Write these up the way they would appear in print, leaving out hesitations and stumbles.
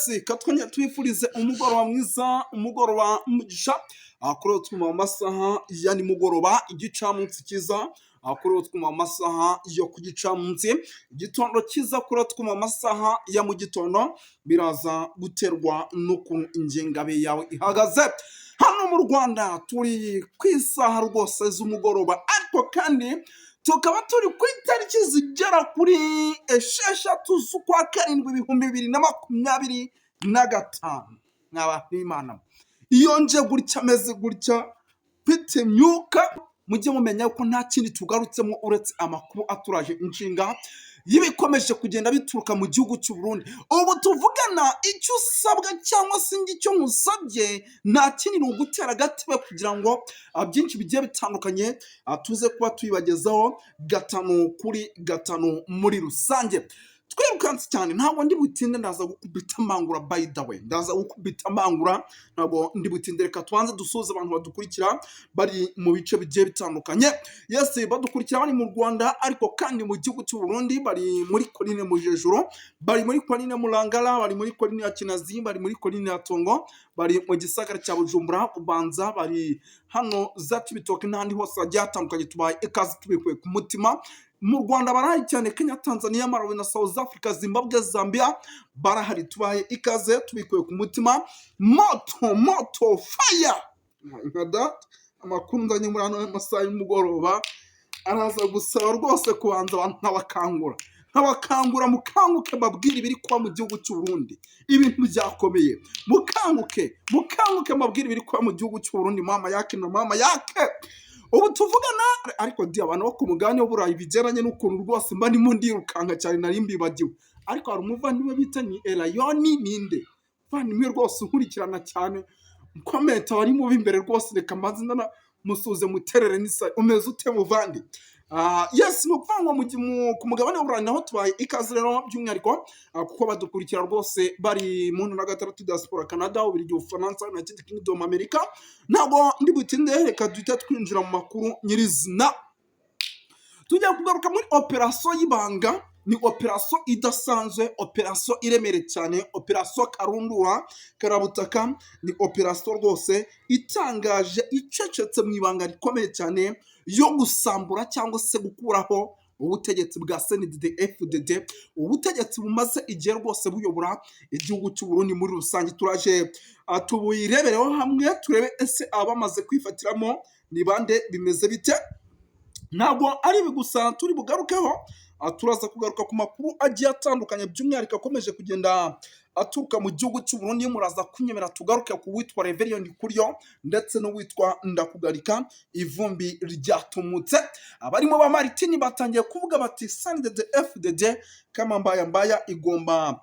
Yes, katwongere tubifurize umugoroba mwiza, umugoroba mugisha. Kuri twuma mu masaha ya nimugoroba, igicamunsi cyiza. Kuri twuma mu masaha yo ku gicamunsi, igitondo cyiza. Kuri twuma mu masaha ya mu gitondo, biraza guterwa n'ukuntu ingengabihe yawe ihagaze. Hano mu Rwanda turi ku isaha rwose z'umugoroba, ariko kandi tukaba turi ku itariki zigera kuri 6 z'ukwa karindwi 2025. Mwaba n'Imana, iyo nje gutya ameze gutya mfite imyuka, mujye mumenya ko nta kindi tugarutsemo uretse amakuru aturaje inshinga y'ibikomeje kugenda bituruka mu gihugu cy'u Burundi. Ubu tuvugana, icyo usabwa cyangwa se icyo nkusabye nta kindi, ni ugutera agatebe kugira ngo byinshi bigiye bitandukanye tuze kuba tubibagezaho gatanu kuri gatanu muri rusange. Twirukanse cyane, ntabwo ndi butinde, ndaza gukubita amangura. By the way, ndaza gukubita amangura, ntabwo ndi butinde. Reka tubanze dusuhuze abantu badukurikira bari mu bice bigiye bitandukanye. Yes, badukurikira bari mu Rwanda, ariko kandi mu gihugu cy'u Burundi bari muri Colline Mujejuru, bari muri Colline Murangara, bari muri Colline ya Kinazi, bari muri Colline ya Tongo, bari mu gisagara cya Bujumbura, Bubanza, bari hano za Cibitoke n'ahandi hose hagiye hatandukanye. Tubaye ikaze tubikuye ku mutima. Mu Rwanda barahari cyane, Kenya, Tanzania, Malawi na South Africa, Zimbabwe, Zambia barahari. Tubaye ikaze tubikuye ku mutima. Moto moto fire nka data, amakuru nzanye muri ano masaha y'umugoroba araza gusaba rwose kubanza abantu nkabakangura. Mukanguke, mbabwire ibiri kuba mu gihugu cy'u Burundi. Ibintu byakomeye. Mukanguke, mukanguke, mbabwire ibiri kuba mu gihugu cy'u Burundi. Mama yake na mama yake, ubu tuvugana ariko di abantu bo ku mugabane w'Uburayi, bigeranye n'ukuntu rwose mba ndimo ndirukanka cyane, nari mbibagiwe, ariko hari umuvandimwe bita ni Erayoni, ninde muvandimwe rwose unkurikirana cyane, comment bari mu b'imbere rwose. Reka mbanze ndanamusuhuze, muterere n'isa. Umeze ute, muvandi? Yes, ni ukuvuga ngo ku mugabane w'Uburayi naho tubaye ikaze rero by'umwihariko, kuko badukurikira rwose bari mu ntara gatandatu, diaspora: Canada, Ububiligi, Ubufaransa, United Kingdom, Amerika. Ntabwo ndi butinde, reka duhite twinjira mu makuru nyirizina. Tujya kugaruka muri operasiyo y'ibanga. Ni operasiyo idasanzwe, operasiyo iremereye cyane, operasiyo karundura karabutaka. Ni operasiyo rwose itangaje, icecetse mu ibanga rikomeye cyane, yo gusambura cyangwa se gukuraho ubutegetsi bwa CNDD FDD, ubutegetsi bumaze igihe rwose buyobora igihugu cy'u Burundi muri rusange. Turaje tubuyirebereho hamwe, turebe ese abamaze kwifatiramo ni bande, bimeze bite? Ntabwo ari ibi gusa turi bugarukeho, turaza kugaruka ku makuru agiye atandukanye, by'umwihariko akomeje kugenda aturuka mu gihugu cy'u Burundi. Muraza kunyemera tugaruke ku witwa Reverien Kuriyo ndetse n'uwitwa Ndakugarika. Ivumbi ryatumutse, abarimo ba Maritini batangiye kuvuga bati CNDD FDD kama mbaya mbaya igomba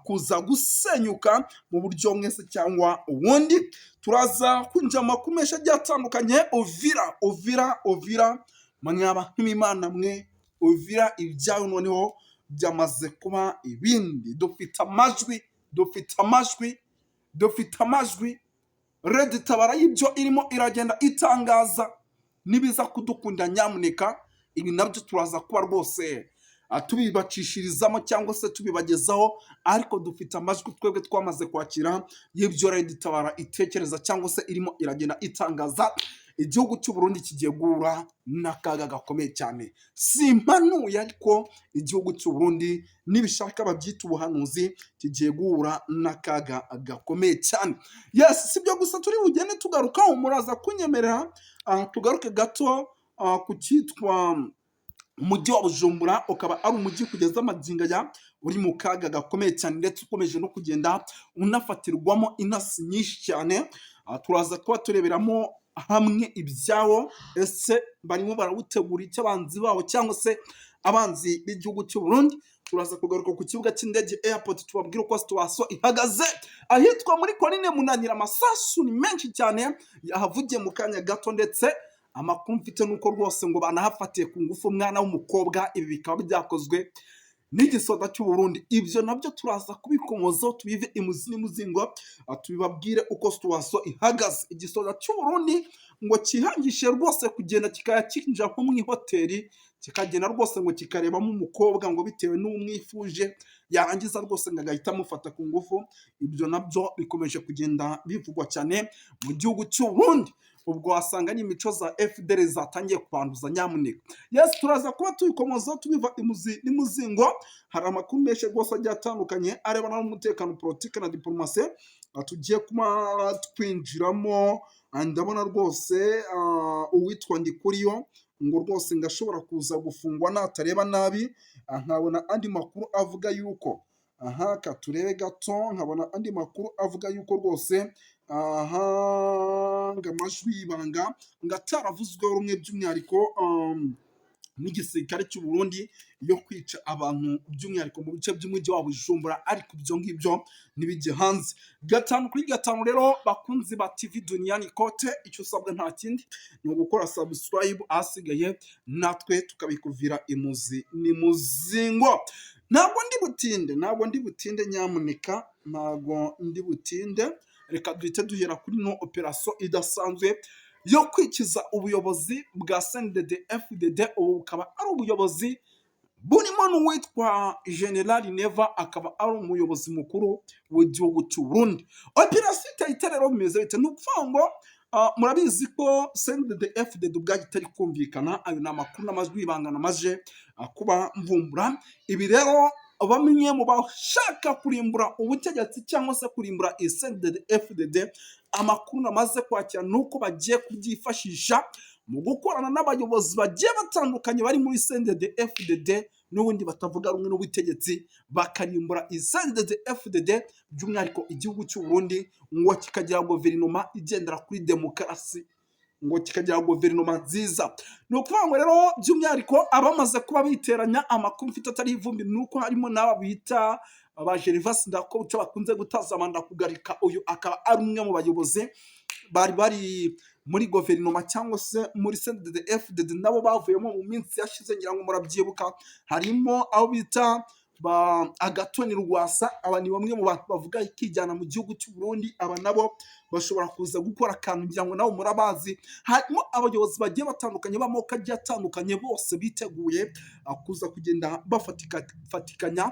kuza gusenyuka mu buryo mwese cyangwa ubundi. Turaza kwinjira mu makuru menshi agiye atandukanye. Uvira, Uvira, Uvira, mwaba nk'Imana mwe, Uvira ibyayo noneho byamaze kuba ibindi. Dufite amajwi, dufite amajwi, dufite amajwi. Red Tabara y'ibyo irimo iragenda itangaza, nibiza kudukunda nyamuneka ibi nabyo turaza kuba rwose tubibacishirizamo cyangwa se tubibagezaho, ariko dufite amajwi twebwe twamaze kwakira y'ibyo Red Tabara itekereza cyangwa se irimo iragenda itangaza. Igihugu cy'u Burundi kigiye guhura n'akaga gakomeye cyane. Si impanuye, ariko igihugu cy'u Burundi, nibishaka babyita ubuhanuzi, kigiye guhura n'akaga gakomeye cyane. Yes, si ibyo gusa turi bugende tugarukaho. Muraza kunyemerera tugaruke gato ku cyitwa umujyi wa Bujumbura, ukaba ari umujyi kugeza amagingo aya uri mu kaga gakomeye cyane, ndetse ukomeje no kugenda unafatirwamo intasi nyinshi cyane. Turaza kuba tureberamo hamwe ibyawo. Ese barimo barawutegura icyo abanzi bawo cyangwa se abanzi b'igihugu cy'u Burundi? Turaza kugaruka ku kibuga cy'indege airport, tubabwire uko situation ihagaze ahitwa muri Colline Munanira. Amasasu ni menshi cyane yahavugiye mu kanya gato, ndetse amakuru mfite nuko rwose ngo banahafatiye ku ngufu umwana w'umukobwa. Ibi bikaba byakozwe n'igisoda cy'u Burundi. Ibyo nabyo turaza kubikomozaho, tubive imuzi n'imuzingo, tubibabwire uko situation ihagaze. Igisoda cy'u Burundi ngo cyihangishe rwose kugenda kikajya kinjira nko mu ihoteli. Kikagenda rwose ngo kikarebamo umukobwa ngo bitewe n'umwifuje, yarangiza rwose ngo agahita amufata ku ngufu. Ibyo nabyo bikomeje kugenda bivugwa cyane mu gihugu cy'u Burundi. Ubwo wasanga n'imico za FDL zatangiye kwanduza nyamuneka. Yes, turaza kuba tubikomozaho, tubiva imuzi n'imuzingo. Hari amakuru menshi rwose agiye atandukanye arebana n'umutekano, politiki na diplomasi tugiye kuba twinjiramo. Ndabona rwose uwitwa Ndikuriyo ngo rwose ngo ashobora kuza gufungwa natareba nabi. Nkabona andi makuru avuga yuko, aha katurebe gato, nkabona andi makuru avuga yuko rwose aha ngo amajwi y'ibanga ngo ataravuzweho rumwe, by'umwihariko n'igisirikare cy'u Burundi, yo kwica abantu by'umwihariko mu bice by'umujyi wa Bujumbura, ariko ibyo ngibyo ntibijye hanze. 5 kuri 5 rero, bakunzi ba TV Duniani Kote, icyo usabwa nta kindi ni ugukora subscribe, ahasigaye natwe tukabikuvira imuzi n'imuzingo. Ntabwo ndi butinde, ntabwo ndi butinde nyamuneka, ntabwo ndi butinde. Reka duhite duhera kuri no operasiyo idasanzwe yo kwikiza ubuyobozi bwa CNDD FDD. Ubu bukaba ari ubuyobozi burimo n'uwitwa General Neva, akaba ari umuyobozi mukuru w'igihugu cy'u Burundi. Operasiyo itahita rero bimeze bite? Ni ukuvuga ngo murabizi ko CNDD FDD ubwayo itari kumvikana. Ayo ni amakuru n'amajwi y'ibanga namaze kuba mvumbura. Ibi rero, bamwe mu bashaka kurimbura ubutegetsi cyangwa se kurimbura iyi CNDD FDD, amakuru namaze kwakira ni uko bagiye kubyifashisha mu gukorana n'abayobozi bagiye batandukanye bari muri CNDD FDD n'ubundi batavuga rumwe n'ubutegetsi, bakarimbura iyi CNDD FDD, by'umwihariko igihugu cy'u Burundi ngo kikagira guverinoma igendera kuri demokarasi, ngo kikagira guverinoma nziza. Ni ukuvuga ngo rero by'umwihariko abamaze kuba biteranya, amakuru mfite atari ivumbi, ni uko harimo n'aba bita ba Gervais Ndirakobuca bakunze gutaza amanda kugarika. Uyu akaba ari umwe mu bayobozi bari bari muri guverinoma cyangwa se muri CNDD FDD, nabo bavuyemo mu minsi yashize, ngira ngo murabyibuka. Harimo abo bita ba Agathon Rwasa. Aba ni bamwe mu bantu bavuga ikijyana mu gihugu cy'u Burundi. Aba nabo bashobora kuza gukora akantu, ngira ngo nabo murabazi. Harimo abayobozi bagiye batandukanye b'amoko agiye atandukanye, bose biteguye kuza kugenda bafatikanya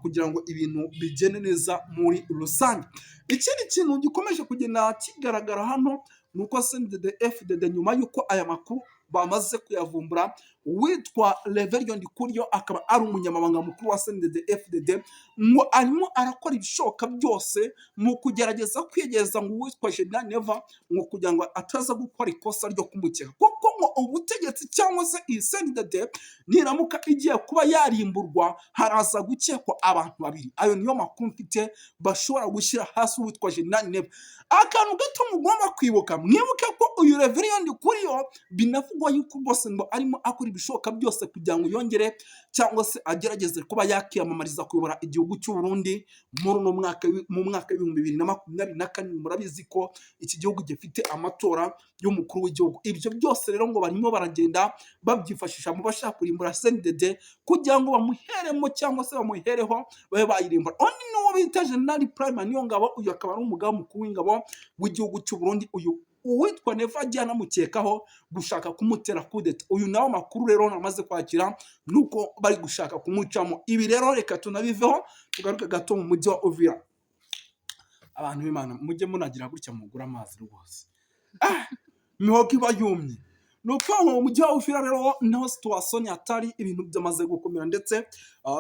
kugira ngo ibintu bigende neza muri rusange. Ikindi kintu gikomeje kugenda kigaragara hano ni uko CNDD FDD, nyuma y'uko aya makuru bamaze kuyavumbura, uwitwa Reverien Ndikuriyo, akaba ari umunyamabanga mukuru wa CNDD FDD, ngo arimo arakora ibishoboka byose mu kugerageza kwiyegereza ngo uwitwa General Neva, ngo kugira ngo ataza gukora ikosa ryo kumukeka, kuko ngo ubutegetsi cyangwa se iyi CNDD niramuka igiye kuba yarimburwa, haraza gukekwa abantu babiri. Ayo niyo makuru mfite bashobora gushyira hasi uwitwa General Neva. Akantu gato mugomba kwibuka, mwibuke ko uyu Reverien Ndikuriyo binavugwa yuko rwose ngo arimo akora ibishoboka byose kugira ngo yongere cyangwa se agerageze kuba yakiyamamariza kuyobora igihugu cy'u Burundi muri uno mwaka, mu mwaka w'2024. Murabizi ko iki gihugu gifite amatora y'umukuru w'igihugu. Ibyo byose rero ngo barimo baragenda babyifashisha mu bashaka kurimbura CNDD, kugira ngo bamuheremo cyangwa se bamuhereho babe bayirimbura. Undi n'uwo bita General Prime Niyongabo. Uyu akaba ari umugaba mukuru w'ingabo w'igihugu cy'u Burundi. Uyu uwitwa Neva agiye anamukekaho gushaka kumutera kudeta. Uyu nawe amakuru rero namaze kwakira nuko bari gushaka kumucamo. Ibi rero reka tunabiveho, tugaruke gato mu mujyi wa Uvira. Abantu b'Imana, mujye munagira gutya mugura amazi rwose, mihogo iba yumye. Ni ukuvuga ngo mu mujyi wa Uvira rero naho situation atari ibintu byamaze gukomera, ndetse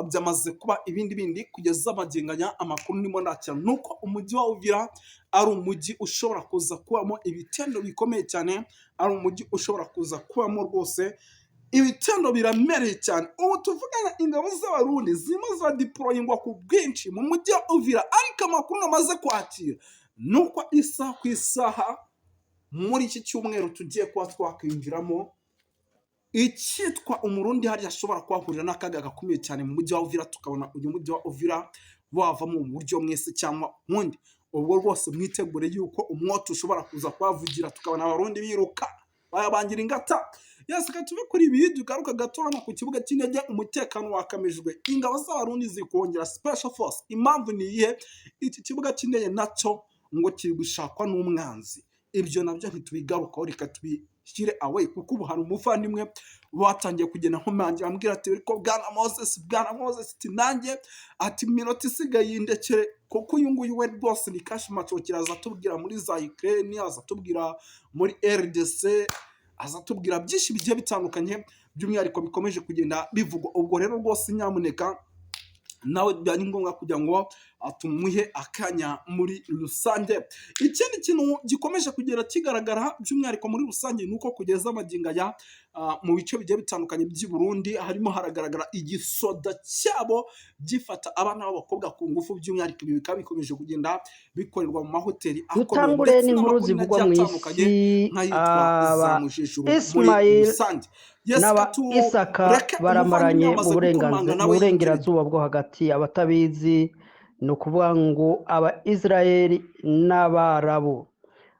byamaze kuba ibindi bindi kugeza amagenganya. Amakuru ndimo ndakira ni uko umujyi wa Uvira ari umujyi ushobora kuza kubamo ibitendo bikomeye cyane, ari umujyi ushobora kuza kubamo rwose ibitendo biramereye cyane. Ubu tuvugana ingabo z'Abarundi zirimo ziradeployingwa ku bwinshi mu mujyi wa Uvira, ariko amakuru namaze kwakira ni uko isaha ku isaha muri iki cyumweru tugiye kuba twakwinjiramo, icyitwa Umurundi hariya ashobora kuhahurira n'akaga gakomeye cyane mu mujyi wa Uvira, tukabona uyu mujyi wa Uvira wavamo mu buryo mwese cyangwa ubundi. Ubwo rwose mwitegure yuko umwotsi ushobora kuza kuhavugira, tukabona Abarundi biruka bayabangira ingata. Yes, reka tuve kuri ibi, tugaruka gato hano ku kibuga cy'indege. Umutekano wakamijwe, ingabo z'Abarundi ziri kongera special force. Impamvu ni iyihe? Iki kibuga cy'indege nacyo ngo kiri gushakwa n'umwanzi. Ibyo nabyo ntitubigarukaho, reka tubishyire away, kuko ubu hari umuvandimwe watangiye kugenda nkomangira ambwira ati: "Ariko bwana Moses, bwana Moses," ati: "Nanjye," ati, "iminota isigaye yindekere," kuko uyu nguyu we rwose ni kashi macokera, aza atubwira muri za Ukraine, aza atubwira muri RDC, aza atubwira byinshi bigiye bitandukanye, by'umwihariko bikomeje kugenda bivugwa. Ubwo rero rwose nyamuneka nawe byari ngombwa kugira ngo tumuhe akanya muri rusange. Ikindi kintu gikomeje kugenda kigaragara by'umwihariko muri rusange ni uko kugeza amagingo aya, mu bice bigiye bitandukanye by'i Burundi harimo haragaragara igisoda cyabo gifata abana b'abakobwa ku ngufu. By'umwihariko ibi bikaba bikomeje kugenda bikorerwa mu mahoteli akomeye Dutangure ndetse n'inkuru n'amakomine zivugwa agiye mu atandukanye isi. nk'ayitwa za Aba Mujejuru muri Ismail rusange. Yes, n'aba Isaka tureke baramaranye umuvandimwe mu wamaze gukomanga mu nawe yinjire. burengerazuba bwo hagati. Abatabizi, ni ukuvuga ngo aba Israel n'Abarabu,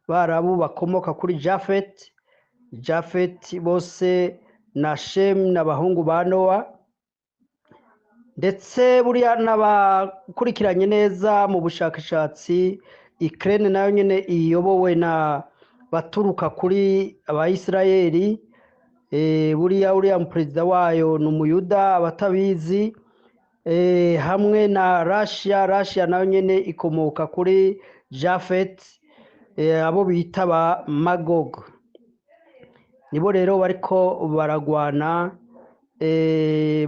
Barabu bakomoka kuri Jafet. Jafet bose na Shem n'abahungu ba Nowa. Ndetse buriya n'abakurikiranye neza mu bushakashatsi, Ukraine nayo nyine iyobowe na baturuka kuri Abayisirayeli. Buriya uriya perezida wayo ni Umuyuda, abatabizi. Hamwe na Russia. Russia nayo nyine ikomoka kuri Jafet, abo bita ba Magog. Nibo rero bariko baragwana,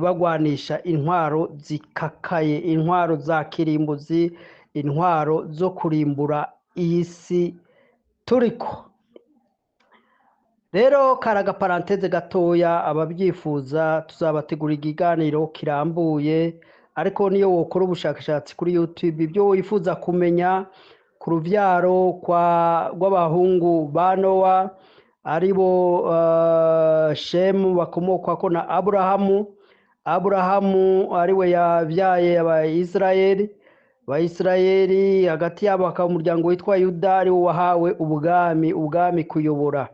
bagwanisha intwaro zikakaye, intwaro za kirimbuzi, intwaro zo kurimbura iyi si turiko. Rero kari agaparenthèse gatoya. Ababyifuza tuzabategura ikiganiro kirambuye, ariko niyo wokora ubushakashatsi kuri YouTube, ibyo wifuza kumenya ku ruvyaro rw'abahungu ba Nowa, aribo Shemu, bakomokwako na Aburahamu. Aburahamu ariwe yabyaye Abayisirayeli. Abayisirayeli hagati yabo hakaba umuryango witwa Yuda, ariwo wahawe ubwami kuyobora.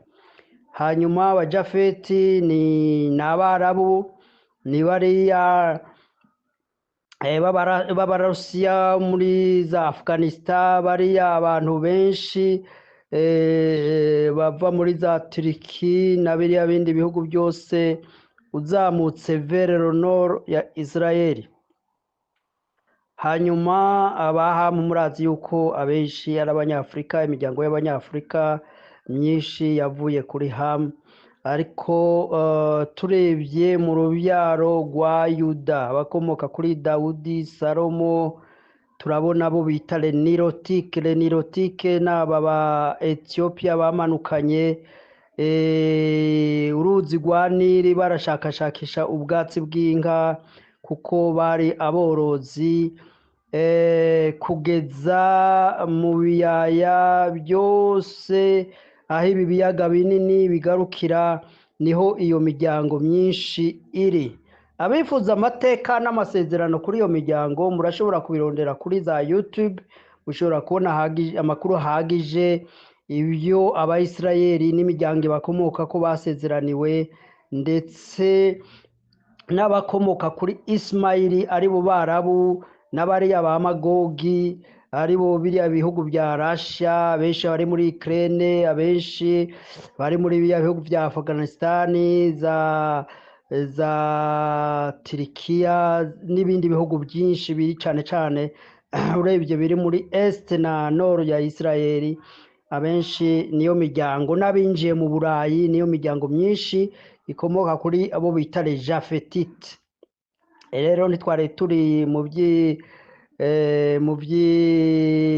Hanyuma Abajafeti ni Abarabu, ni bariya b'Abarusiya muri za Afghanistan, bariya abantu benshi bava muri za Turiki na biriya bindi bihugu byose uzamutse vers le nord ya Israel. Hanyuma Abahamu, murazi yuko abenshi ari Abanyafurika, imiryango y'Abanyafurika myinshi yavuye kuri Hamu. Ariko turebye mu rubyaro rwa Yuda, abakomoka kuri Dawudi, Salomo, turabona abo bita les Nilotiques. Les Nilotiques ni aba ba Etiyopiya bamanukanye uruzi rwa Nili, barashakashakisha ubwatsi bw'inka kuko bari aborozi, kugeza mu biyaya byose aho ibi biyaga binini bigarukira, niho iyo miryango myinshi iri. Abifuza amateka n'amasezerano kuri iyo miryango, murashobora kubirondera kuri za YouTube, ushobora kubona amakuru ahagije, ibyo Abayisirayeli n'imiryango bakomoka ko basezeraniwe, ndetse n'abakomoka kuri Isimayili, aribo Barabu, n'abariya ba Magogi, aribo biriya bihugu bya Rasha, abenshi bari muri Ukraine, abenshi bari muri biriya bihugu bya Afghanistan, za Turikiya n'ibindi bihugu byinshi biri cane cane urebye biri muri est na nord ya Israeli. Abenshi niyo miryango, n'abinjiye mu Burayi niyo miryango myinshi ikomoka kuri abo bita les Japhétites. Rero ntitwari turi mu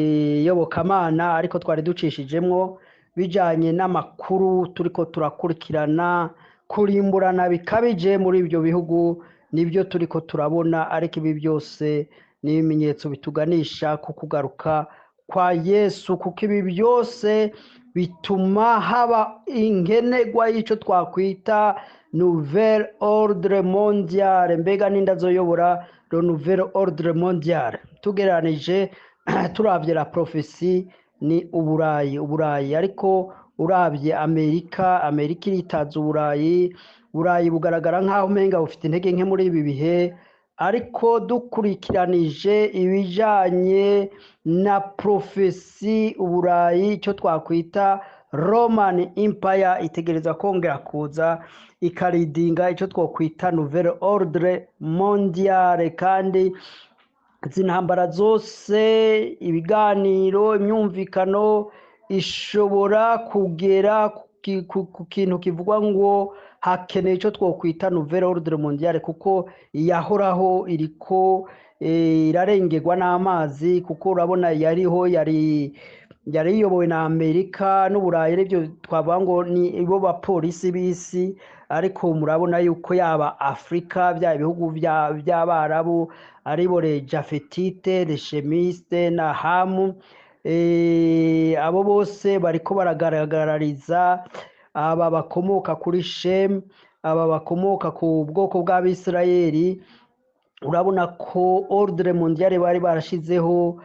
by'iyobokamana, ariko twari ducishijemwo bijanye n'amakuru turiko turakurikirana. Kurimburana bikabije muri ibyo bihugu nibyo turiko turabona, ariko ibi byose ni ibimenyetso bituganisha ku kugaruka kwa Yesu, kuko ibi byose bituma haba inkenegwa y'icyo twakwita nouvel ordre mondial. Mbega ninde azoyobora le nouvel ordre mondial? Tugereranije, turavye la prophétie, ni Uburayi, Uburayi. Ariko uravye Amerika, Amerika iritaza Uburayi. Uburayi bugaragara nk'aho umenga bufite intege nke muri ibi bihe, ariko dukurikiranije ibijanye na prophétie, Uburayi icyo twakwita Roman Empire itegerezwa kongera kuza ikaridinga icyo twokwita nouvelle ordre mondiale. Kandi izi ntambara zose, ibiganiro, imyumvikano ishobora kugera ku kintu kivugwa ngo hakeneye icyo twokwita nouvelle ordre mondiale, kuko iyahoraho iriko irarengerwa n'amazi, kuko urabona yariho yari iyobowe na Amerika n'Uburayi, aribyo twavuga ngo ni bo bapolisi b'isi. Ariko murabona yuko yaba Afurika, bya bihugu by'Abarabu, aribo les Japhétites, les Sémites na Hamu, abo bose bariko baragaragariza aba bakomoka kuri Shemu, aba bakomoka ku bwoko bw'Abisirayeli. Urabona ko ordre mondiale bari barashizeho,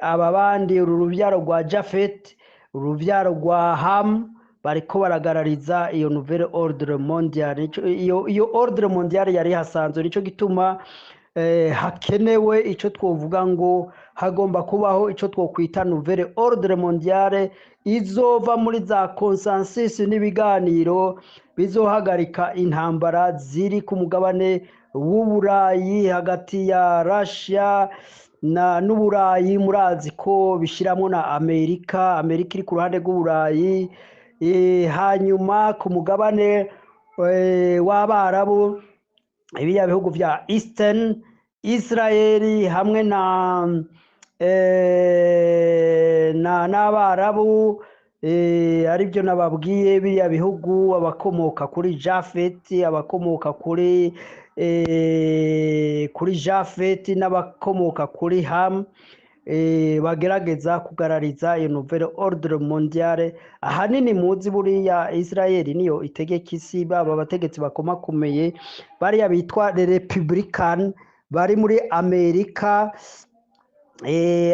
aba bandi, uru rubyaro rwa Jafet, urubyaro rwa Hamu, bariko baragarariza iyo nouvelle ordre mondiale. Iyo ordre mondiale yari hasanzwe. Nico gituma hakenewe ico twovuga ngo hagomba kubaho ico twokwita nouvelle ordre mondiale izova muri za consensus n'ibiganiro bizohagarika intambara ziri ku mugabane w'Uburayi hagati ya Russia na n'Uburayi. Murazi ko bishyiramo na Amerika, Amerika iri ku ruhande rw'Uburayi. Hanyuma ku mugabane w'Abarabu, ibiriya bihugu vya Eastern, Israeli hamwe na n'Abarabu, aribyo nababwiye, biriya bihugu, abakomoka kuri Jafet, abakomoka kuri Jafet n'abakomoka kuri Ham, bagerageza kugarariza iyo nouvelle ordre mondiale. Ahanini muzi buriya Israel niyo itegeka isi, baba abategetsi bakomakomeye bariya bitwa les Republican bari muri Amerika,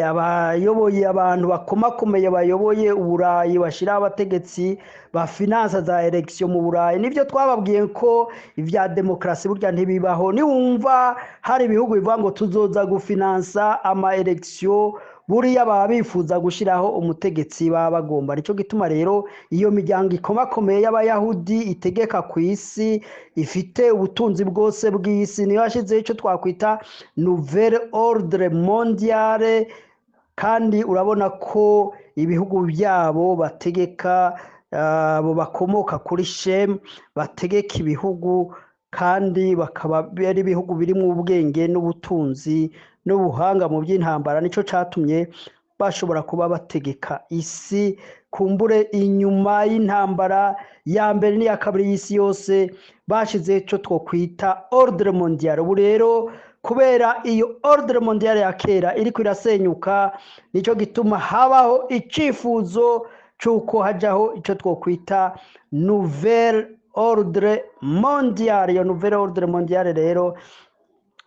abayoboye, abantu bakomakomeye bayoboye Uburayi, bashyiraho abategetsi ba finance za élection mu Burayi. Nibyo twababwiye ko ibya demokarasi burya ntibibaho. Niwumva hari ibihugu bivuga ngo tuzoza gufinansa ama élection, buriya baba bifuza gushyiraho umutegetsi baba bagomba. Nicyo gituma rero iyo miryango ikomakomeye y'Abayahudi itegeka ku isi, ifite ubutunzi bwose bw'isi, niyo yashyizeho icyo twakwita nouvelle ordre mondiale. Kandi urabona ko ibihugu byabo bategeka, abo bakomoka kuri Shemu bategeka ibihugu, kandi bakaba ari ibihugu birimo ubwenge n'ubutunzi n'ubuhanga mu by'intambara. Nicyo cyatumye bashobora kuba bategeka isi. Kumbure inyuma y'intambara ya mbere n'iya kabiri y'isi yose bashize icyo twokwita ordre mondiale. Ubu rero kubera iyo ordre mondiale ya kera iriko irasenyuka, nicyo gituma habaho icifuzo c'uko hajaho icyo twokwita nouvelle ordre mondiale. Iyo nouvelle ordre mondiale rero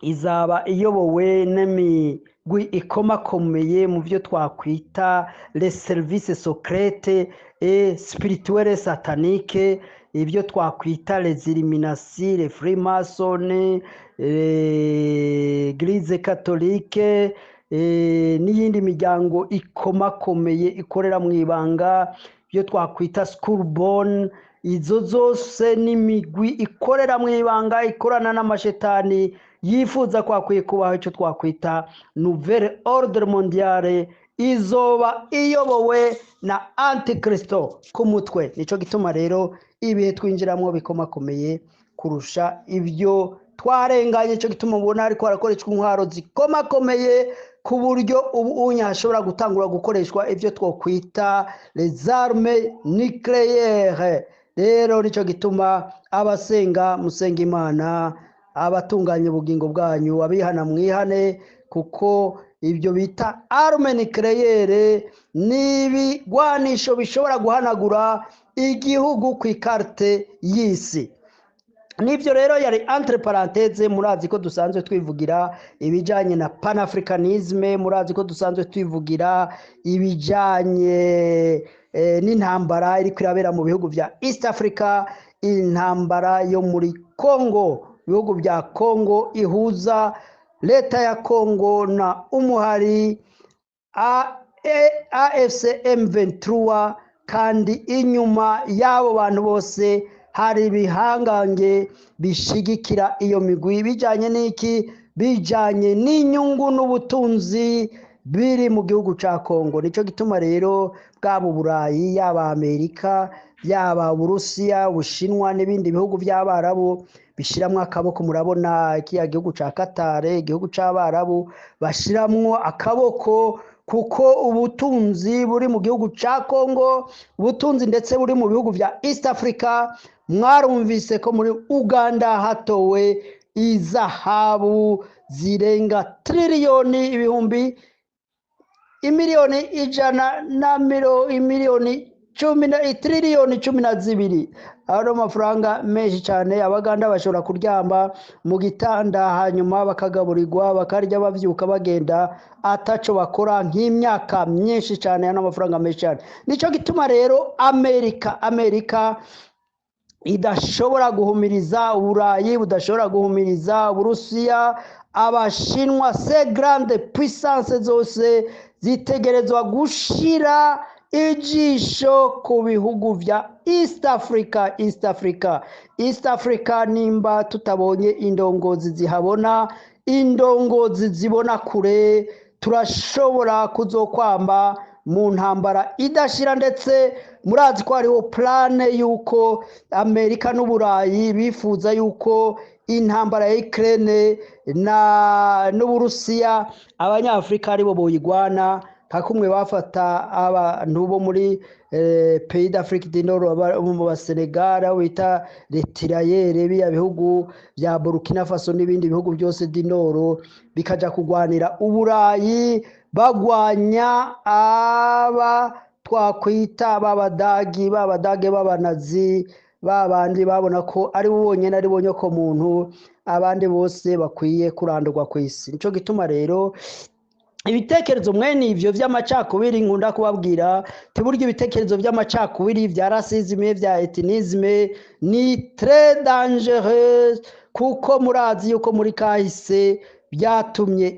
izaba iyobowe n'imigwi ikomakomeye mu byo twakwita les services secrets et spirituels sataniques, ibyo twakwita les Illuminati, les Freemason, l'Église catholique n'iyindi miryango ikomakomeye ikorera mu ibanga, ibyo twakwita Skull Bone. Izo zose n'imigwi ikorera mu ibanga, ikorana n'amashetani, yifuza kwakwiye kubaho icyo twakwita nouvelle ordre mondiale izoba iyobowe na Antikristo ku mutwe. Nicyo gituma rero ibihe twinjiramo bikomakomeye kurusha ibyo twarenganye. Nicyo gituma ubona ariko harakoreshwa intwaro zikomakomeye, ku buryo ubu unya hashobora gutangura gukoreshwa ibyo twakwita les armes nucléaires. Rero nicyo gituma abasenga musenga Imana, abatunganya ubugingo bwanyu, abihana mwihane, kuko ibyo bita arme nucléaire ni ibigwanisho bishobora guhanagura igihugu ku ikarite y'isi. Nibyo rero yari entre parenthèse. Murazi ko dusanzwe twivugira ibijyanye na panafricanisme, murazi ko dusanzwe twivugira ibijyanye n'intambara iri kwirabera mu bihugu bya East Africa, intambara yo muri Congo, ibihugu bya Congo ihuza leta ya Congo na umuhari AFC M23, kandi inyuma y'abo bantu bose hari ibihangange bishigikira iyo migwi bijanye n'iki? Bijanye n'inyungu n'ubutunzi biri mu gihugu ca Kongo. Nico gituma rero bwaba Uburayi, yaba Amerika, yaba Uburusiya, Ubushinwa n'ibindi bihugu by'Abarabu bishiramwo akaboko. Murabona kiriya gihugu ca Qatar, igihugu c'Abarabu, bashiramwo akaboko kuko ubutunzi buri mu gihugu ca Kongo, ubutunzi ndetse buri mu bihugu vya East Africa. Mwarumvise ko muri Uganda hatowe izahabu zirenga triliyoni ibihumbi imiliyoni ijana na imiliyoni cumi na triliyoni 12. Ari amafaranga menshi cyane. Abaganda bashobora kuryama mu gitanda hanyuma bakagaburirwa, bakarya, bavyuka bagenda ataco bakora nk'imyaka myinshi cyane. Ano amafaranga menshi cyane. Nico gituma rero Amerika idashobora guhumiriza Uburayi, budashobora guhumiriza Uburusiya, Abashinwa. Ces grandes puissances zose zitegerezwa gushira ijisho ku bihugu vya East Africa, East Africa, East Africa. Nimba tutabonye indongozi zihabona, indongozi zibona kure, turashobora kuzokwamba mu ntambara idashira. Ndetse murazi ko hariho plan y'uko Amerika n'Uburayi bifuza yuko intambara ya Ukraine na n'Uburusiya Abanyafurika aribo boyigwana, nka kumwe bafata abantu bo muri pays d'Afrique du Nord, mu Basenegal, aho bita les tirailleurs, biya bihugu bya Burkina Faso n'ibindi bihugu byose du Nord, bikaja kugwanira Uburayi, bagwanya aba twakwita b'Abadagi, b'Abadage b'Abanazi, babandi babona ko ari bo bonyene, ari bo nyoko muntu, abandi bose bakwiye kurandurwa ku isi. Nico gituma rero ibitekerezo mwene ivyo vy'amacakubiri nkunda kubabwira tiburya ibitekerezo vy'amacakubiri, vya racisme, vya ethnisme ni très dangereux, kuko murazi yuko muri kahise byatumye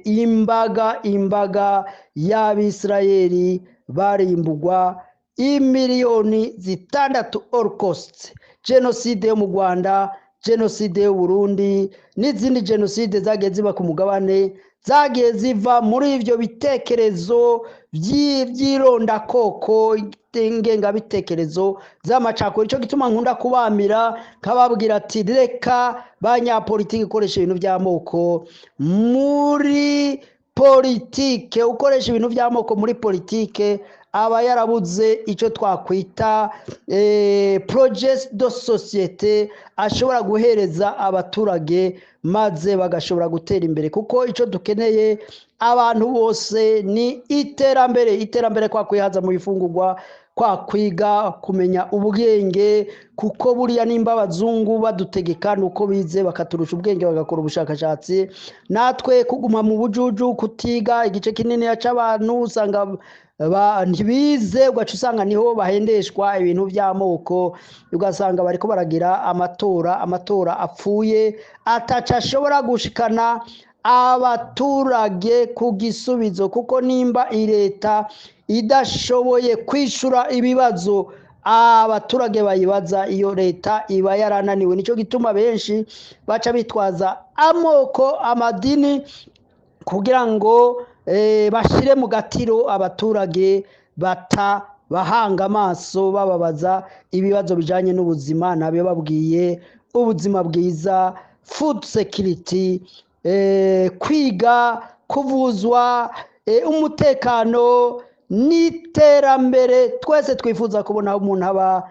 imbaga y'Abisirayeli barimbugwa imiliyoni 6, holocauste, jenoside yo mu Rwanda, jenoside y'u Burundi n'izindi jenoside zagiye ziba ku mugabane, zagiye ziva muri ivyo bitekerezo vy'irondakoko, ingengabitekerezo z'amacakubiri. Ico gituma nkunda kubamira nkababwira ati: "Reka banyapolitiki ikoresha ibintu by'amoko muri politike." Ukoresha ibintu by'amoko muri politike aba yarabuze icyo twakwita projet de société ashobora guhereza abaturage maze bagashobora gutera imbere, kuko icyo dukeneye abantu bose ni iterambere. Iterambere kwa kwihaza mu bifungurwa, kwa kwiga, kumenya ubwenge, kuko buriya nimba abazungu badutegeka nuko bize bakaturusha ubwenge, bagakora ubushakashatsi. Natwe kuguma mu bujuju, kutiga, igice kinini c'abantu usanga ntibize, ugaca usanga niho bahendeshwa ibintu by'amoko, ugasanga bariko baragira amatora apfuye ataca ashobora gushikana abaturage ku gisubizo, kuko nimba leta idashoboye kwishura ibibazo abaturage bayibaza, iyo leta iba yarananiwe. Nicyo gituma benshi baca bitwaza amoko, amadini, kugira ngo bashire mu gatiro abaturage batabahanga amaso bababaza ibibazo bijanye n'ubuzima. Nabyo babwiye ubuzima bwiza, food security, kwiga, kuvuzwa, umutekano n'iterambere twese twifuza kubona aho umuntu aba,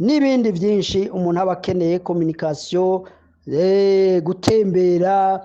n'ibindi byinshi umuntu aba akeneye, communication, gutembera,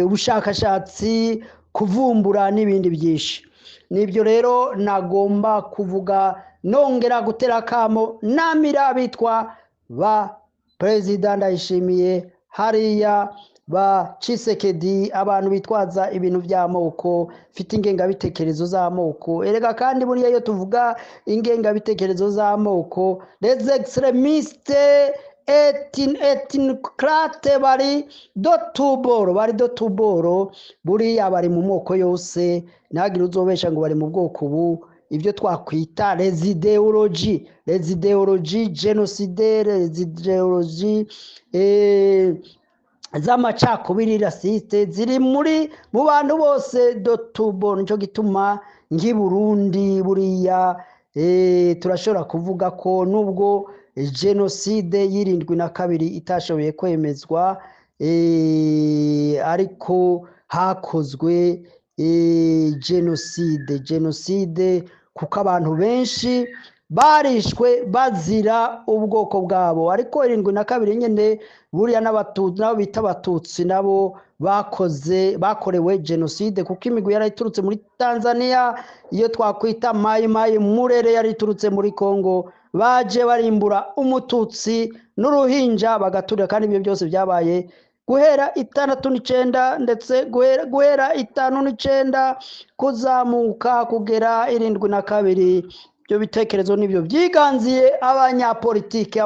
ubushakashatsi, kuvumbura n'ibindi byinshi. Nibyo rero nagomba kuvuga, nongera gutera akamo namira abitwa ba Perezida Ndayishimiye hariya, ba Tshisekedi, abantu bitwaza ibintu by'amoko, mfite ingengabitekerezo z'amoko. Erega kandi buriya iyo tuvuga ingengabitekerezo z'amoko, les extrémistes. Ethnocrate bari de tous bords, bari de tous bords. Buriya bari mu moko yose, ntihagire uzobesha ngo bari mu bwoko ubu. Ibyo twakwita les idéologies génocidaires, les idéologies z'amacakubiri, racistes, ziri mu bantu bose de tous bords. Nicyo gituma nk'i Burundi buriya turashobora kuvuga ko nubwo jenoside y'72 itashoboye kwemezwa, ariko hakozwe jenoside, kuko abantu benshi barishwe bazira ubwoko bwabo. Ariko 72 nyine buriya n'Abatutsi, nabo bita Abatutsi, nabo bakorewe jenoside, kuko imigwi yari iturutse muri Tanzania, iyo twakwita Mayi Mayi Murere, yari iturutse muri Congo, baje barimbura Umututsi n'uruhinja bagaturira. Kandi ibyo byose byabaye guhera 69, ndetse guhera 59 kuzamuka kugera 72. Ibyo bitekerezo nibyo byiganziye abanyapolitike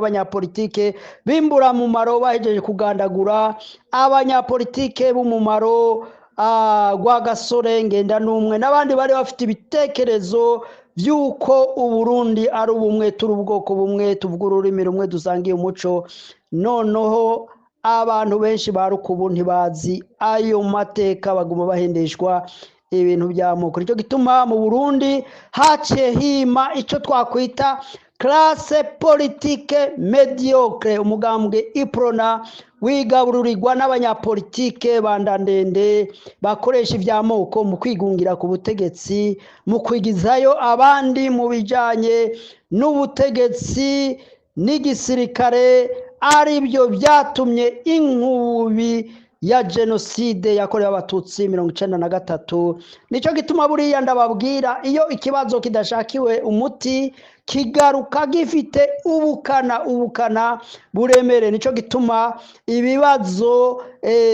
b'imburamumaro. Bahejeje kugandagura abanyapolitike b'umumaro, Rwagasore, Ngendanumwe n'abandi bari bafite ibitekerezo by'uko Uburundi ari ubumwe, turi ubwoko bumwe, tuvuga ururimi rumwe, dusangiye umuco. Noneho abantu benshi ba rukubu ntibazi ayo mateka, baguma bahendeshwa ibintu by'amoko. Nicyo gituma mu Burundi haciye hima icyo twakwita classe politique médiocre. Umugambwe Uprona wigabururirwa n'abanyapolitike bandandende bakoresha iby'amoko mu kwigungira ku butegetsi, mu kwigizayo abandi mu bijyanye n'ubutegetsi n'igisirikare, ari byo byatumye inkubi ya jenoside yakorewe Abatutsi 93. Nicyo gituma buriya ndababwira, iyo ikibazo kidashakiwe umuti kigaruka gifite ubukana buremere. Nicyo gituma ibibazo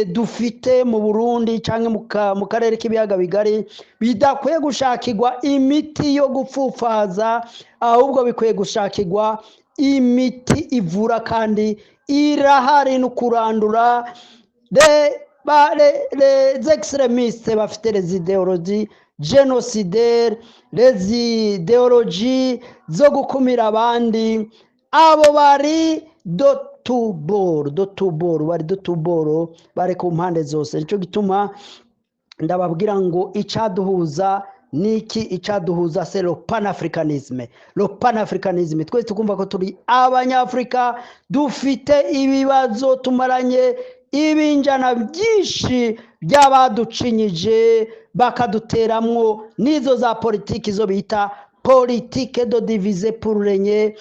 dufite mu Burundi cyangwa mu karere k'ibiyaga bigari bidakwiye gushakirwa imiti yo gupfupfaza, ahubwo bikwiye gushakirwa imiti ivura, kandi irahari, no kurandura les extrémistes bafite les idéologies génocidaires, les idéologies zo gukumira abandi. Abo bari de tous bords, de tous bords, bari de tous bords, bari ku mpande zose. Nicyo gituma ndababwira ngo icyaduhuza niki? Icyaduhuza c'est le panafricanisme, le panafricanisme. Twese tukumva ko turi Abanyafurika, dufite ibibazo tumaranye ibinjana byinshi by'abaducinyije, bakaduteramwo n'izo za politiki zo bita politique de diviser pour régner,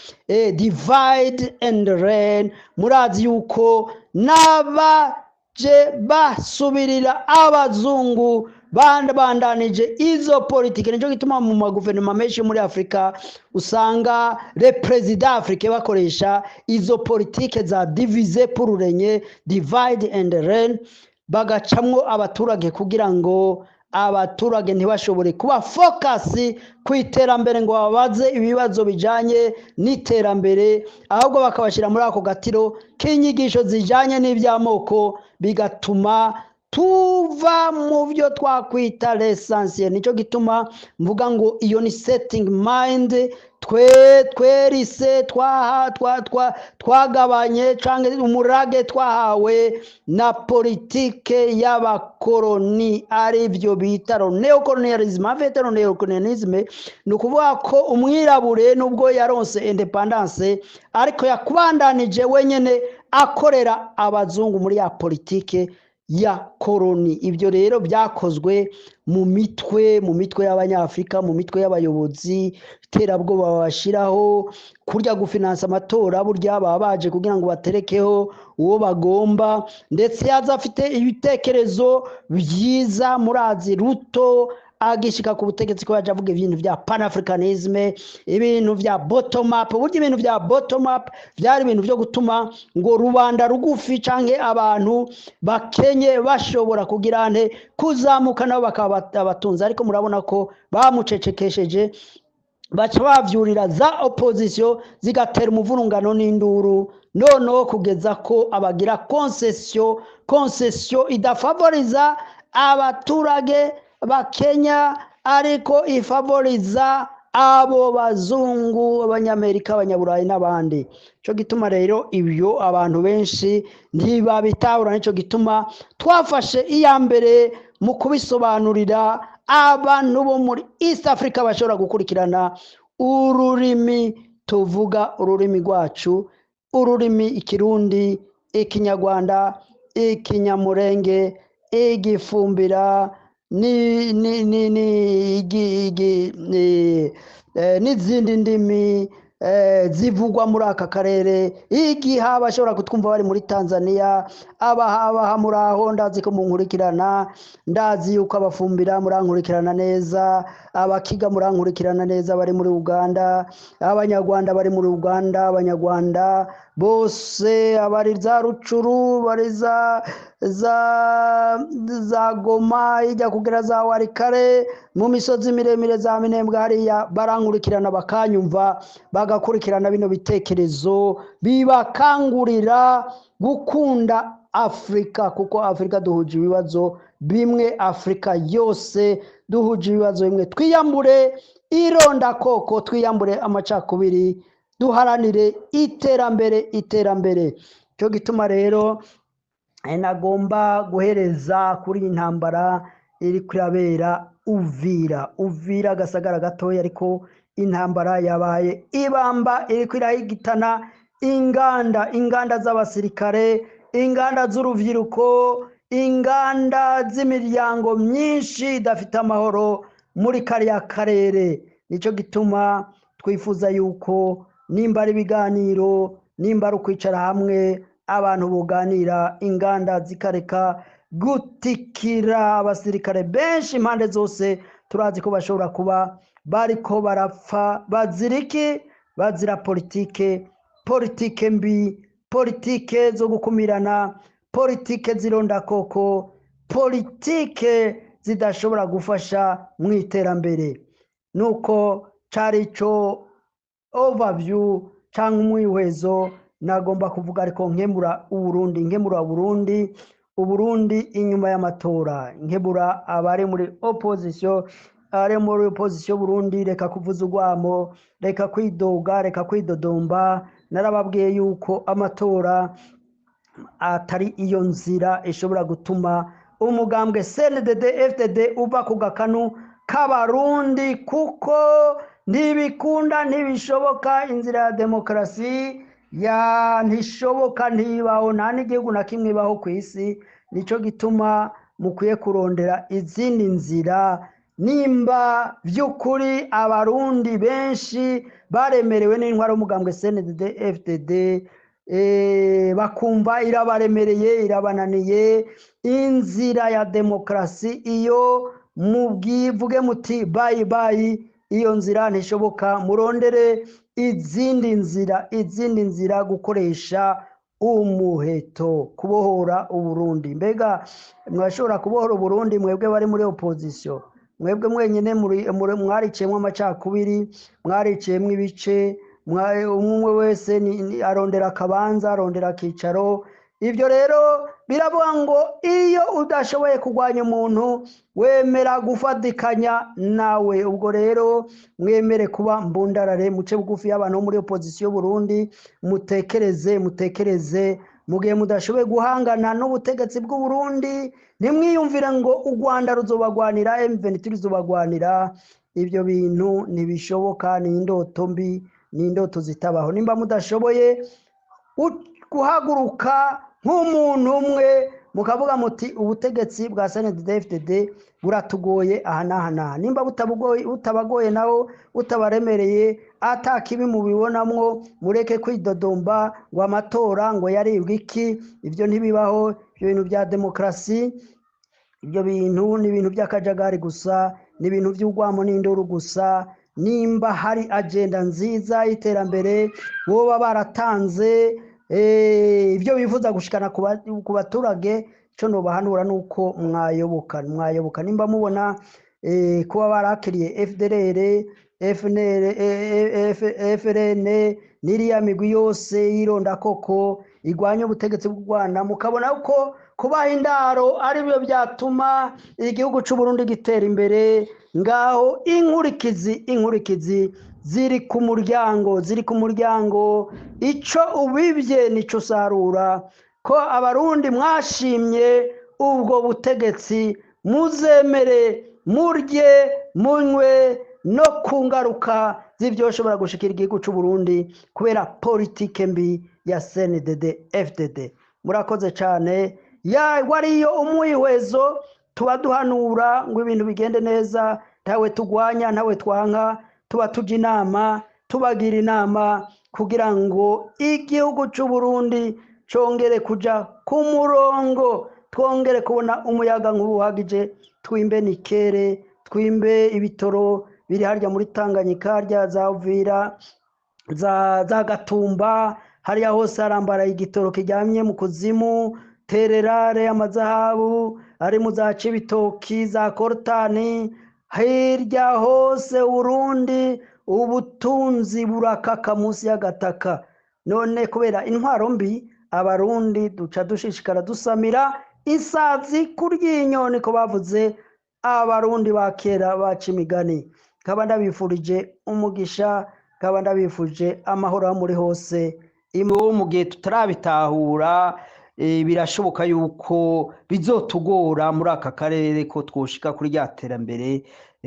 divide and reign. Murazi yuko n'abaje basubirira abazungu bandanije izo politike. Nicyo gituma mu maguverinoma menshi muri Afurika usanga les présidents africains bakoresha izo politike za diviser pour régner, divide and reign, bagacamwo abaturage kugira ngo abaturage ntibashobore kuba focus ku iterambere, ngo babaze ibibazo bijanye n'iterambere, ahubwo bakabashyira muri ako gatiro k'inyigisho zijanye n'iby'amoko, bigatuma tuva mu byo twakwita l'essentiel. Nicyo gituma mvuga ngo iyo ni setting mind twe twerise twaha twa twa twagabanye cyangwa umurage twahawe na politike y'abakoroni, ari byo bita néocolonialisme. En fait, néocolonialisme ni ukuvuga ko umwirabure, nubwo yaronse indépendance, ariko yakubandanije wenyine akorera abazungu muri ya politike ya koroni. Ibyo rero byakozwe mu mitwe y'Abanyafurika, mu mitwe y'abayobozi. Iterabwoba babashyiraho, kurya gufinansa amatora, burya baba baje kugira ngo baterekeho uwo bagomba, ndetse yaza afite ibitekerezo byiza. Murazi Ruto agishika ku butegetsi ko yaje avuga ibintu bya panafricanisme, ibintu bya bottom up. Burya ibintu bya bottom up byari ibintu byo gutuma ngo rubanda rugufi canke abantu bakenye bashobora kugira nte kuzamuka, nabo bakaba abatunzi. Ariko murabona ko bamucecekesheje, baca bavyurira za opposition, zigatera umuvurungano n'induru. Noneho kugeza ko abagira concession, concession idafavoriza abaturage ba Kenya, ariko ifavoriza abo bazungu, abanyamerika, abanyaburayi n'abandi. Cyo gituma rero ibyo abantu benshi ntibabitahura. Nicyo gituma twafashe iya mbere mu kubisobanurira abantu bo muri East Africa bashobora gukurikirana ururimi tuvuga, ururimi rwacu, ururimi Ikirundi, Ikinyarwanda, Ikinyamurenge, Igifumbira ni ni ni ni igi, igi, ni, n'izindi ndimi zivugwa muri aka karere. Igihe abashobora kutwumva bari muri Tanzania, abahabaha muri aho, ndazi ko munkurikirana, ndazi yuko Abafumbira murankurikirana neza, Abakiga murankurikirana neza bari muri Uganda, Abanyarwanda bari muri Uganda, Abanyarwanda bose abari za Rucuru, bari za Goma, ijya kugera za Warikare, mu misozi miremire za Minembwe hariya, barankurikirana, bakanyumva, bagakurikirana bino bitekerezo bibakangurira gukunda Afurika, kuko Afurika duhuje ibibazo bimwe, Afurika yose duhuje ibibazo bimwe. Twiyambure irondakoko, twiyambure amacakubiri, duharanire iterambere, iterambere. Cyo gituma rero nagomba guhereza kuri iyi ntambara iri kurabera Uvira. Uvira agasagara gatoya, ariko intambara yabaye ibamba, iriko irahigitana inganda, inganda z'abasirikare, inganda z'urubyiruko, inganda z'imiryango myinshi idafite amahoro muri kariya karere. Nicyo gituma twifuza yuko nimba ari ibiganiro, nimba ari ukwicara hamwe, abantu buganira, inganda zikareka gutikira, abasirikare benshi impande zose turazi ko bashobora kuba bariko barapfa bazira iki? Bazira politike, politike mbi, politike zo gukumirana, politike z'irondakoko, politike zidashobora gufasha mu iterambere. Nuko cari ico overview cyangwa umwihwezo nagomba kuvuga, ariko nkemura Uburundi, nkemura Burundi, Uburundi inyuma y'amatora, nkebura abari muri opposition, abari muri opposition Burundi: reka kuvuza urwamo, reka kwidoga, reka kwidodomba. Narababwiye yuko amatora atari iyo nzira ishobora gutuma umugambwe CNDD FDD uva ku gakanu k'Abarundi, kuko ntibikunda, ntibishoboka. Inzira ya demokarasi ya ntishoboka, ntibaho, nta n'igihugu na kimwe ibaho ku isi. Nicyo gituma mukwiye kurondera izindi nzira nimba by'ukuri Abarundi benshi baremerewe n'intwaro y'umugambwe CNDD FDD, bakumva irabaremereye, irabananiye. Inzira ya demokarasi iyo mubwivuge muti bye bye, iyo nzira ntishoboka, murondere izindi nzira, izindi nzira, gukoresha umuheto kubohora Uburundi. Mbega mwashobora kubohora Uburundi mwebwe bari muri opposition? Mwebwe mwenyine mwariciyemwo amacakubiri, mwariciyemwo ibice, umwe wese arondera akabanza, arondera akicaro. Ibyo rero biravuga ngo iyo udashoboye kurwanya umuntu, wemera gufatikanya nawe. Ubwo rero mwemere kuba mbundarare, muce bugufi y'abantu bo muri opposition Burundi, mutekereze, mutekereze. Mu gihe mudashoboye guhangana n'ubutegetsi bw'u Burundi, ntimwiyumvire ngo u Rwanda ruzobagwanira, M23 ruzobagwanira. Ibyo bintu ntibishoboka, ni indoto mbi, ni indoto zitabaho. Nimba mudashoboye guhaguruka nk'umuntu umwe mukavuga muti ubutegetsi bwa CNDD-FDD buratugoye aha n'aha n'aha, nimba butabagoye naho butabaremereye, ata kibi mubibonamwo, mureke kwidodomba ngo amatora ngo yaribwe iki. Ibyo ntibibaho, ibyo bintu bya demokarasi, ibyo bintu ni ibintu by'akajagari gusa, ni ibintu by'urwamo n'induru gusa. Nimba hari agenda nziza y'iterambere boba baratanze, ibyo bifuza gushikana ku baturage, cyo nobahanura nuko mwayoboka, mwayoboka. Nimba mubona kuba barakiriye FDLR FNL, FRN n'iriya migwi yose y'irondakoko igwanya ubutegetsi bw'u Rwanda, mukabona ko kubaha indaro aribyo byatuma igihugu c'u Burundi gitera imbere. Ngaho inkurikizi ziri ku muryango, ziri ku muryango. Ico ubibye nico usarura. Ko abarundi mwashimye ubwo butegetsi, muzemere murye munywe no ku ngaruka z'ivyoshobora gushikira igihugu c'u Burundi kubera politike mbi ya CNDD FDD. Murakoze cane. Ya wariyo umwihwezo tuba duhanura ngo ibintu bigende neza, ntawe tugwanya ntawe twanka, tuba tuja inama, tubagira inama kugira ngo igihugu c'u Burundi congere kuja ku murongo, twongere kubona umuyaga nkuba uhagije, twimbe nikere, twimbe ibitoro biri harya muri Tanganyika, harya za Uvira, za Gatumba, hariya hose harambaraye igitoro kiryamye mu kuzimu, tererare, amazahabu ari mu za Cibitoki, za Korutani, hirya hose Burundi ubutunzi burakaka munsi y'agataka. None kubera intwaro mbi abarundi duca dushishikara dusamira isazi kuryinyo, niko bavuze abarundi ba kera baca imigani. Nkaba ndabifurije umugisha, nkaba ndabifurije amahoro aho muri hose. Imwe mu gihe tutarabitahura, birashoboka yuko bizotugora muri aka karere ko twoshika kuri rya terambere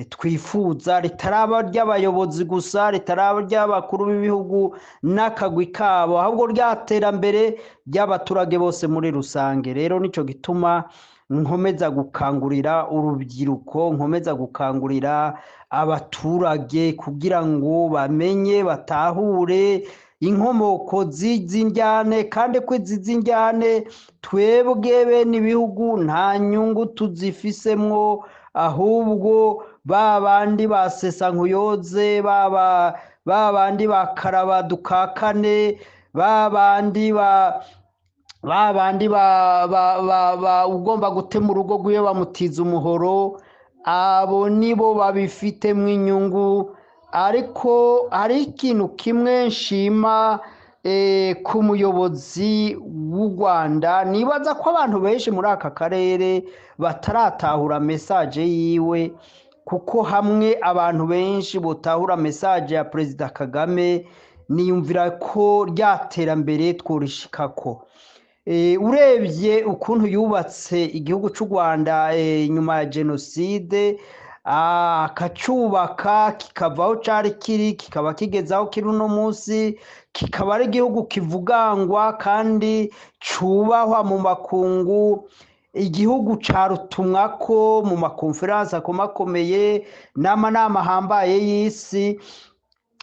twifuza, ritaraba ry'abayobozi gusa, ritaraba ry'abakuru b'ibihugu n'akagwi kabo, ahubwo rya terambere ry'abaturage bose muri rusange. Rero nico gituma nkomeza gukangurira urubyiruko, nkomeza gukangurira abaturage kugira ngo bamenye, batahure inkomoko z'izi njyane, kandi ko izi njyane twebwe bene ibihugu nta nyungu tuzifisemwo, ahubwo ba bandi ba Sesankuyoze, ba bandi ba Karaba dukakane, ba bandi ba ba bandi ba ba ba ba ugomba gutema urugo rwiwe bamutiza umuhoro, abo nibo babifitemwo inyungu. Ariko hari ikintu kimwe nshima ku muyobozi w'u Rwanda, nibaza ko abantu benshi muri aka karere bataratahura message yiwe, kuko hamwe abantu benshi botahura message ya Perezida Kagame, niyumvira ko rya terambere tworishikako. Urebye ukuntu yubatse igihugu c'u Rwanda nyuma ya jenoside, akacubaka kikava aho cari kiri kikaba kigeze aho kiri uno munsi, kikaba ari igihugu kivugangwa kandi cubahwa mu makungu, igihugu carutumwako mu makonferanse akomakomeye n'amanama ahambaye y'isi.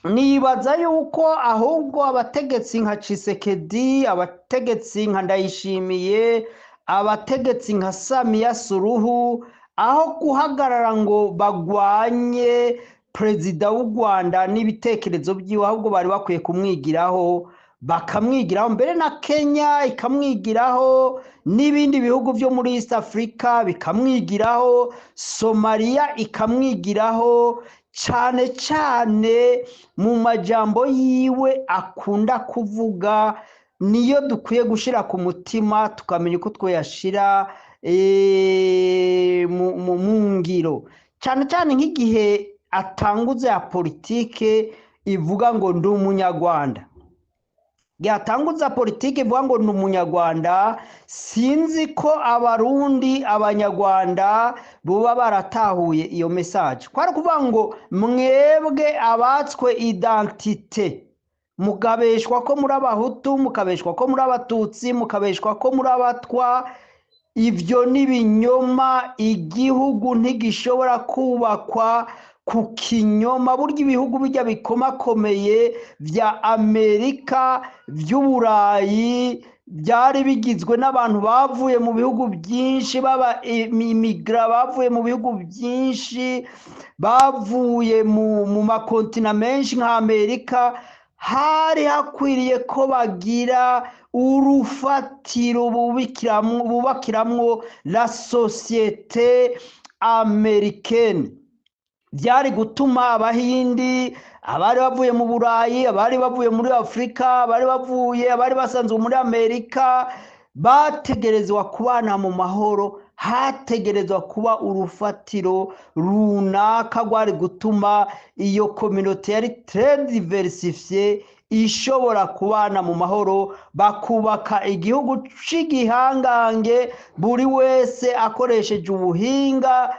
Nibaza yuko ahubwo abategetsi nka Tshisekedi, abategetsi nka Ndayishimiye, abategetsi nka Samia Suluhu, aho guhagarara ngo bagwanye perezida w'u Rwanda n'ibitekerezo vyiwe, ahubwo bari bakwiye kumwigiraho, bakamwigiraho mbere na Kenya ikamwigiraho, n'ibindi bihugu vyo muri East Africa bikamwigiraho, Somalia ikamwigiraho, cane cane mu majambo yiwe akunda kuvuga, niyo dukwiye gushira ku mutima tukamenya uko twoyashira mu ngiro, cane cane nk'igihe atanguza ya politike ivuga ngo ndi umunyarwanda. Yatanguza politike ivuga ngo ndi umunyarwanda, sinzi ko abarundi abanyarwanda boba baratahuye iyo message. Kwari kuvuga ngo mwebwe abatswe identite, mukabeshwa ko muri abahutu, mukabeshwa ko muri abatutsi, mukabeshwa ko muri abatwa, ivyo ni ibinyoma. Igihugu ntigishobora kubakwa ku kinyoma. Burya ibihugu bijya bikomakomeye vya Amerika, vy'Uburayi, byari bigizwe n'abantu bavuye mu bihugu byinshi, baba imigra bavuye mu bihugu byinshi, bavuye mu makontina menshi nka Amerika. Hari hakwiriye ko bagira urufatiro bubakiramwo la société américaine. Byari gutuma Abahindi, abari bavuye mu Burayi, abari bavuye muri Afurika, abari bavuye, abari basanzwe muri Amerika, bategerezwa kubana mu mahoro. Hategerezwa kuba urufatiro runaka rwari gutuma iyo communauté yari très diversifiée ishobora kubana mu mahoro, bakubaka igihugu c'igihangange, buri wese akoresheje ubuhinga.